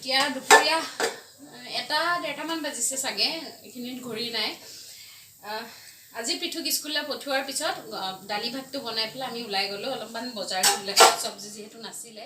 এতিয়া দুপৰীয়া এটা ডেৰটামান বাজিছে চাগে, এইখিনিত ঘড়ী নাই। আজি পৃথুক স্কুললৈ পঠোৱাৰ পিছত দালি ভাতটো বনাই পেলাই আমি ওলাই গ'লোঁ অলপমান বজাৰ কৰিবলৈ, চব্জি যিহেতু নাছিলে।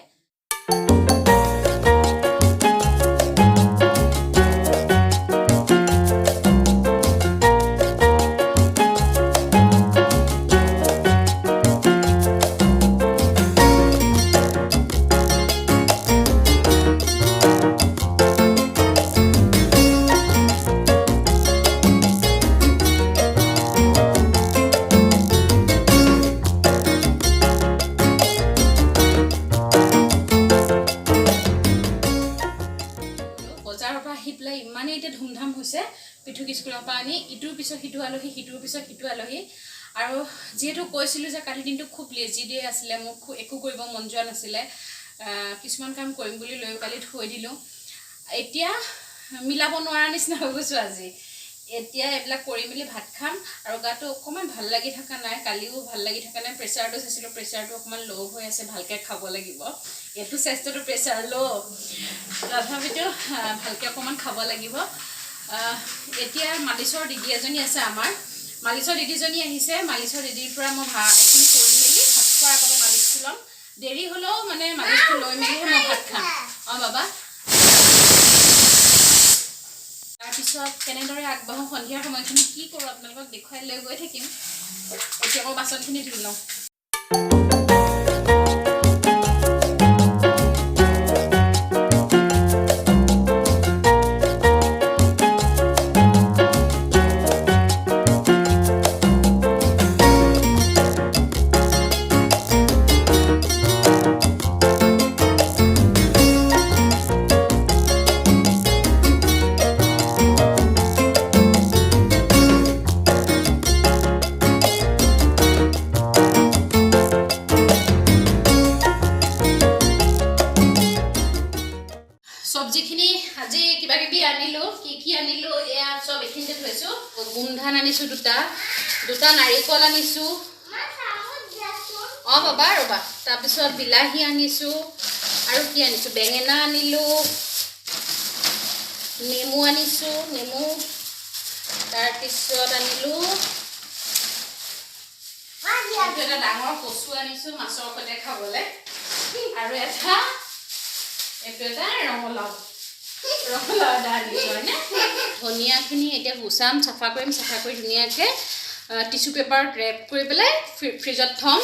ইমানেই এতিয়া ধুমধাম হৈছে, পৃথুক স্কুলৰ পৰা আনি ইটোৰ পিছত সিটো আলহী, সিটোৰ পিছত সিটো আলহী। আৰু যিহেতু কৈছিলোঁ যে কালি দিনটো খুব লেজি ডে আছিলে, মোক খুব একো কৰিব মন যোৱা নাছিলে, কিছুমান কাম কৰিম বুলি লৈ কালি থৈ দিলোঁ। এতিয়া মিলাব নোৱাৰা নিচিনা হৈ গৈছোঁ আজি। এতিয়া এইবিলাক কৰি মেলি ভাত খাম। আৰু গাটো অকণমান ভাল লাগি থকা নাই, কালিও ভাল লাগি থকা নাই। প্ৰেছাৰটো চাইছিলোঁ, প্ৰেছাৰটো অকণমান ল' হৈ আছে, ভালকৈ খাব লাগিব। এইটো স্বাস্থ্যটো প্ৰেছাৰ ল', তথাপিতো ভালকৈ অকণমান খাব লাগিব। এতিয়া মালিচৰ দিদি এজনী আছে আমাৰ, মালিচৰ দিদিজনী আহিছে। মালিচৰ দিদিৰ পৰা মই এইখিনি কৰি মেলি ভাত খোৱাৰ আগতে মালিচটো ল'ম। দেৰি হ'লেও মানে মালিচটো লৈ মেলিহে মই ভাত খাম। অঁ বাবা, তাৰপিছত কেনেদৰে আগবাঢ়োঁ, সন্ধিয়াৰ সময়খিনি কি কৰোঁ আপোনালোকক দেখুৱাই লৈ গৈ থাকিম। এতিয়া মই বাচনখিনি ধুই লওঁ। চব্জিখিনি আজি কিবা কিবি আনিলোঁ, কি কি আনিলোঁ এয়া চব এইখিনিতে থৈছোঁ। গোমধান আনিছোঁ দুটা, দুটা নাৰিকল আনিছোঁ। অঁ বাবা ৰ'বা, তাৰপিছত বিলাহী আনিছোঁ, আৰু কি আনিছোঁ, বেঙেনা আনিলোঁ, নেমু আনিছোঁ, নেমু। তাৰপিছত আনিলোঁ এটা ডাঙৰ কচু আনিছোঁ মাছৰ সৈতে খাবলৈ, আৰু এটা এইটো এটা ৰঙালাও, ৰঙালাও এটা আনিছোঁ হয়নে। ধনিয়াখিনি এতিয়া গুচাম, চাফা কৰিম, চাফা কৰি ধুনীয়াকৈ টিচু পেপাৰত ৰেপ কৰি পেলাই ফ্ৰিজত থ'ম।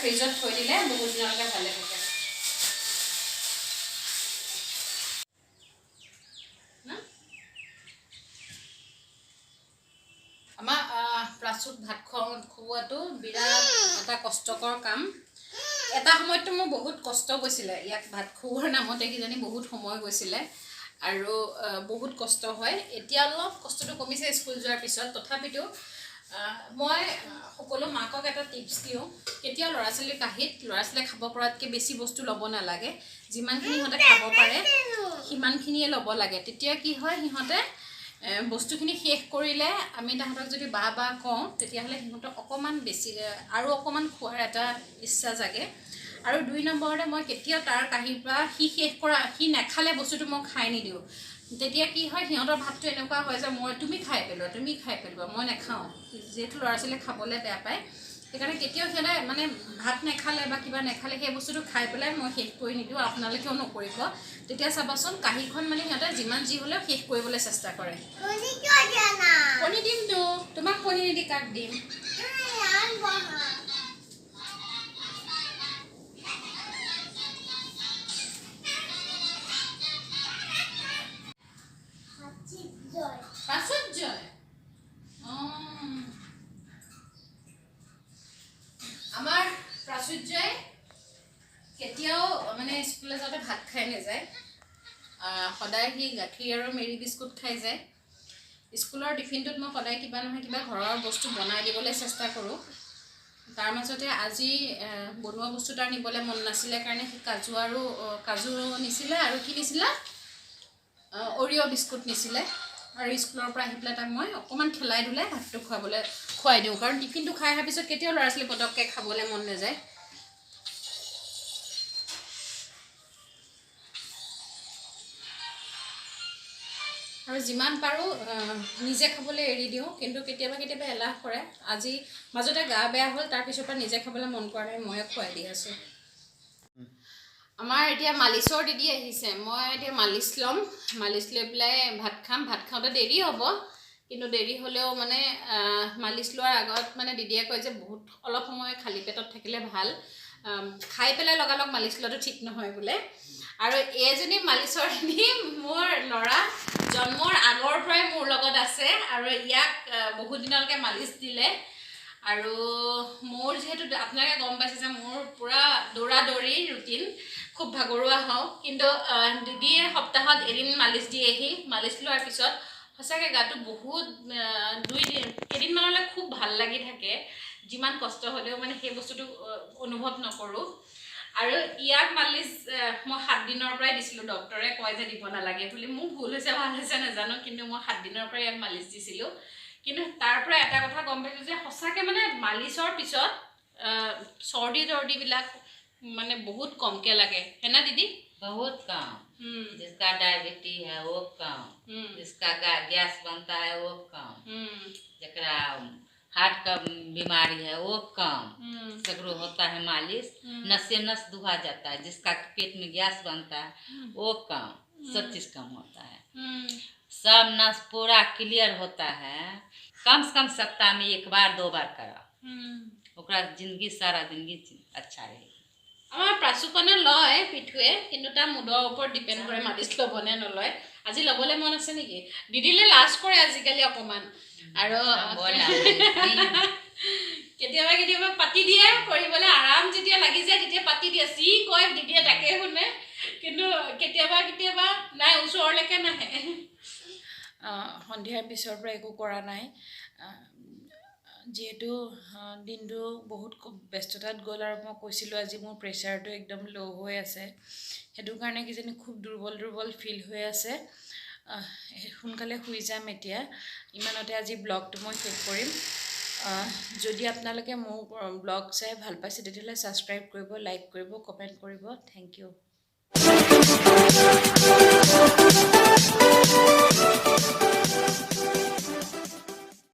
ফ্ৰিজত থৈ দিলে বহুত দিনলৈকে ভালে থাকে। আমাৰ প্ৰাচুক ভাত খুওৱাটো বিৰাট এটা কষ্টকৰ কাম। এটা সময়ততো মোৰ বহুত কষ্ট গৈছিলে ইয়াক ভাত খুওৱাৰ নামতে, কিজানি বহুত সময় গৈছিলে আৰু বহুত কষ্ট হয়। এতিয়া অলপ কষ্টটো কমিছে স্কুল যোৱাৰ পিছত, তথাপিতো মই সকলো মাকক এটা টিপছ দিওঁ, কেতিয়াও ল'ৰা ছোৱালীৰ কাঁহীত ল'ৰা ছোৱালীয়ে খাব পৰাতকৈ বেছি বস্তু ল'ব নালাগে। যিমানখিনি সিহঁতে খাব পাৰে সিমানখিনিয়ে ল'ব লাগে। তেতিয়া কি হয়, সিহঁতে বস্তুখিনি শেষ কৰিলে আমি তাহাঁতক যদি বা বা কওঁ, তেতিয়াহ'লে সিহঁতক অকণমান বেছি আৰু অকণমান খোৱাৰ এটা ইচ্ছা জাগে। আৰু দুই নম্বৰতে মই কেতিয়াও তাৰ কাঁহীৰ পৰা সি শেষ কৰা, সি নাখালে বস্তুটো মই খাই নিদিওঁ। তেতিয়া কি হয়, সিহঁতৰ ভাৱটো এনেকুৱা হয় যে মই তুমি খাই পেলোৱা, তুমি খাই পেলোৱা, মই নাখাওঁ। যিহেতু ল'ৰা ছোৱালীয়ে খাবলৈ বেয়া পায়, সেইকাৰণে কেতিয়াও সিহঁতে মানে ভাত নাখালে বা কিবা নাখালে সেই বস্তুটো খাই পেলাই মই শেষ কৰি নিদিওঁ। আপোনালোকেও নকৰিব। তেতিয়া চাবাচোন কাঁহীখন মানে সিহঁতে যিমান যি হ'লেও শেষ কৰিবলৈ চেষ্টা কৰে। কণী দিমতো, তোমাক কণী নিদি কাক দিম? আমাৰ প্ৰাচুৰ্যই কেতিয়াও মানে স্কুললৈ যাওঁতে ভাত খাই নাযায়। সদায় সি গাখীৰ আৰু মেৰি বিস্কুট খাই যায়। স্কুলৰ টিফিনটোত মই সদায় কিবা নহয় কিবা ঘৰৰ বস্তু বনাই দিবলৈ চেষ্টা কৰোঁ। তাৰ মাজতে আজি বনোৱা বস্তু তাৰ নিবলৈ মন নাছিলে কাৰণে সি কাজু নিছিলে আৰু কি নিছিলে, অৰিঅ' বিস্কুট নিছিলে। আৰু স্কুলৰ পৰা আহি পেলাই তাক মই অকণমান খেলাই ধুলাই ভাতটো খুৱাই দিওঁ, কাৰণ টিফিনটো খাই অহাৰ পিছত কেতিয়াও ল'ৰা ছোৱালী পটককৈ খাবলৈ মন নাযায়। আৰু যিমান পাৰোঁ নিজে খাবলৈ এৰি দিওঁ, কিন্তু কেতিয়াবা কেতিয়াবা এলাহ কৰে। আজি মাজতে গা বেয়া হ'ল, তাৰপিছৰ পৰা নিজে খাবলৈ মন কৰা নাই, ময়ে খুৱাই দি আছোঁ। আমাৰ এতিয়া মালিচৰ দিদি আহিছে, মই এতিয়া মালিচ ল'ম। মালিচ লৈ পেলাই ভাত খাম। ভাত খাওঁতে দেৰি হ'ব, কিন্তু দেৰি হ'লেও মানে মালিচ লোৱাৰ আগত মানে দিদিয়ে কয় যে বহুত অলপ সময় খালী পেটত থাকিলে ভাল, খাই পেলাই লগালগ মালিচ লোৱাটো ঠিক নহয় বোলে। আৰু এইজনী মালিচৰ দিদি মোৰ ল'ৰা জন্মৰ আগৰ পৰাই মোৰ লগত আছে আৰু ইয়াক বহুত দিনলৈকে মালিচ দিলে। আৰু মোৰ যিহেতু আপোনালোকে গম পাইছে যে মোৰ পূৰা দৌৰা দৌৰি ৰুটিন, খুব ভাগৰুৱা হওঁ, কিন্তু দিদিয়ে সপ্তাহত এদিন মালিচ দিয়েহি। মালিচ লোৱাৰ পিছত সঁচাকৈ গাটো বহুত কেইদিনমানলৈ খুব ভাল লাগি থাকে, যিমান কষ্ট হ'লেও মানে সেই বস্তুটো অনুভৱ নকৰোঁ। আৰু ইয়াক মালিচ মই 7 দিনৰ পৰাই দিছিলোঁ। ডক্টৰে কয় যে দিব নালাগে বুলি, মোৰ ভুল হৈছে ভাল হৈছে নাজানো, কিন্তু মই 7 দিনৰ পৰাই ইয়াক মালিচ দিছিলোঁ। কিন্তু তাৰ পৰা এটা কথা গম পাইছোঁ যে সঁচাকৈ মানে মালিচৰ পিছত চৰ্দি তৰ্দিবিলাক মানে বহুত কমকৈ লাগে, है ना दीदी? बहुत कम। जिसका डायबिटीज है वो कम, जिसका गैस बनता है वो कम, जरा हार्ट का बीमारी है वो कम, सगरो होता है मालिश, नसे नस दुहा जाता है, जिसका पेट में गैस बनता है वो कम, सब चीज कम होता है, सब नस पूरा क्लियर होता है। कम से कम सप्ताह में 1 बार 2 बार कराओ, ओकरा जिंदगी सारा जिंदगी अच्छा रहेगी। আমাৰ প্ৰাচুকনে লয় পিঠুৱে, কিন্তু তাৰ মুডৰ ওপৰত ডিপেণ্ড কৰে মালিচ ল'বনে নলয়। আজি ল'বলৈ মন আছে নেকি? দিদিলে লাজ কৰে আজিকালি অকণমান, আৰু কেতিয়াবা কেতিয়াবা পাতি দিয়ে কৰিবলৈ, আৰাম যেতিয়া লাগি যায় তেতিয়া পাতি দিয়ে, যি কয় দিদিয়ে তাকে শুনে, কিন্তু কেতিয়াবা কেতিয়াবা নাই, ওচৰলৈকে নাহে। সন্ধিয়াৰ পিছৰ পৰা একো কৰা নাই, যিহেতু দিনটো বহুত ব্যস্ততাত গ'ল আৰু মই কৈছিলোঁ আজি মোৰ প্ৰেছাৰটো একদম ল' হৈ আছে, সেইটো কাৰণে কিজানি খুব দুৰ্বল দুৰ্বল ফিল হৈ আছে। সোনকালে শুই যাম এতিয়া। ইমানতে আজি ব্লগটো মই শেষ কৰিম। যদি আপোনালোকে মোৰ ব্লগ চাই ভাল পাইছে তেতিয়াহ'লে ছাবস্ক্ৰাইব কৰিব, লাইক কৰিব, কমেণ্ট কৰিব। Thank you.